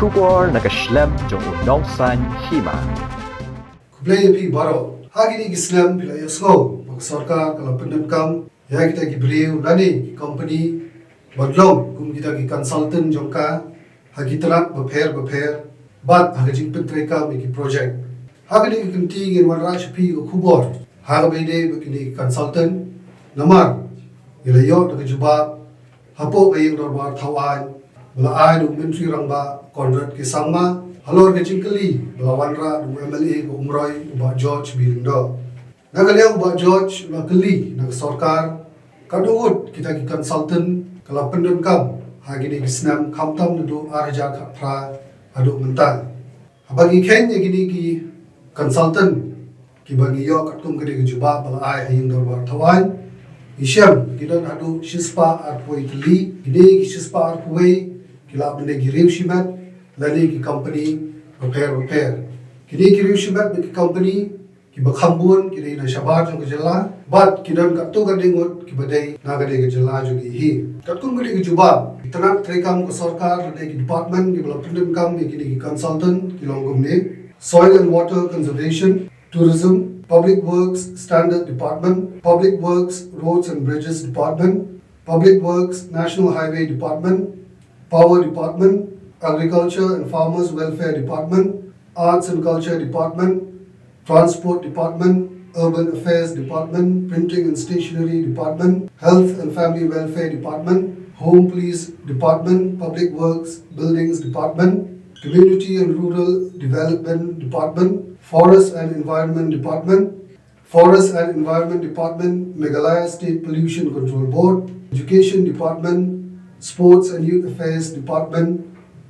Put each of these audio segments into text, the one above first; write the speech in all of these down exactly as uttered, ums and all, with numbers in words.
Khubor na ka shlem jong u Nongsaiñ Hima. Khublei ïa phi baroh. Ha kine ki snem phi la ïohsngew ba ka sorkar ka la pyndonkam ïa kita ki briew lane ki company ban long kum kita ki consultant jong ka ha ki tnat bapher bapher bad ha ka jingpyntreikam ïa ki project. Ha kane ka kynti ngin wanrah sha phi ka khubor ha kaba ïadei bad kine ki consultant, namar ngi la ïoh da ka jubab hapoh ka ïing dorbar thaw aiñ ba la ai da u Myntri Rangbah Conrad K Sangma halor ka jingkylli ba la wanrah da u M L A ka Umroi, u Bah George B Lyngdoh. Na ka liang u Bah George u la kylli na ka sorkar katno ngut kita ki consultant ka la pyndonkam ha kine ki snem, khamtam naduh ar hajar khatphra haduh mynta. Haba ngi kheiñ ïa kine ki consultant kiba ngi ïoh katkum kane ka jubab ba la ai ha ïing dorbar thaw aiñ, ngi shem ki don haduh shispah arphew wei tylli. Kine ki shispah arphew wei ki lah ban dei ki riew shimet lane ki company bapher bapher. Kine ki riew shimet bad ki company kiba kham bun ki dei na shabar jong ka jylla bad ki don katto katne ngut kiba dei na kane ka jylla jong ngi hi. Katkum kane ka jubab, ki tnat treikam ka sorkar lane ki department kiba la pyndonkam ïa kine ki consultant ki long kumne: Soil and Water Conservation, Tourism, Public Works Standard Department, Public Works Roads and Bridges Department, Public Works National Highway Department, Power Department, Agriculture and Farmers Welfare Department, Arts and Culture Department, Transport Department, Urban Affairs Department, Printing and Stationery Department, Health and Family Welfare Department, Home Police Department, Public Works Buildings Department, Community and Rural Development Department, Forest and Environment Department, Forest and Environment Department, Meghalaya State Pollution Control Board, Education Department, Sports and Youth Affairs Department,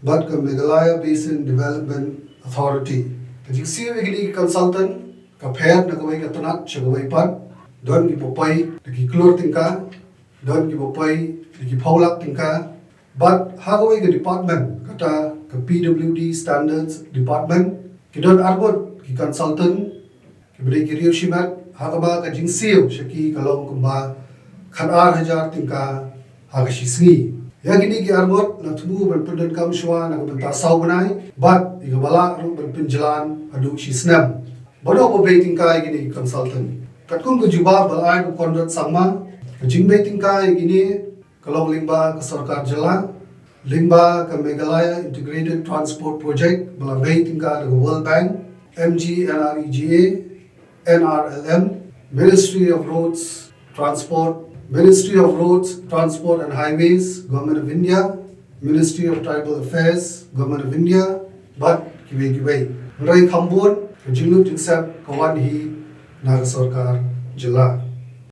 bad ka Meghalaya Basin Development Authority. Ka jingsiew ïa kine ki consultant ka pher na kawei ka tnat sha kawei pat. Don kiba poi da ki klur tyngka, don kiba poi da ki phew lak tyngka. Bad ha kawei ka department, kata ka P W D Standards Department, ki don arngut ki consultant kiba dei ki riew shimet, ha kaba ka jingsiew sha ki ka long kumba khatar hajar tyngka ha ka shi sngi. Ïa kine ki arngut la thmu ban pyndonkam shuwa na ka bynta saw bnai bad ïa kaba lah ruh ban pynjlan haduh shi snem. Bad ïa kaba bei tyngka ïa kine ki consultant, katkum ka jubab ba la ai da u Conrad Sangma, ka jingbei tyngka ïa kine ka long lyngba ka sorkar jylla, lyngba ka Meghalaya Integrated Transport Project ba la bei tyngka da ka World Bank, M G N R E G A, N R L M, Ministry of Roads Transport, Ministry of Roads Transport and Highways, Government of India, Ministry of Tribal Affairs, Government of India, bad kiwei kiwei. Hynrei kham bun ka jinglut jingsep ka wan hi na ka sorkar jylla.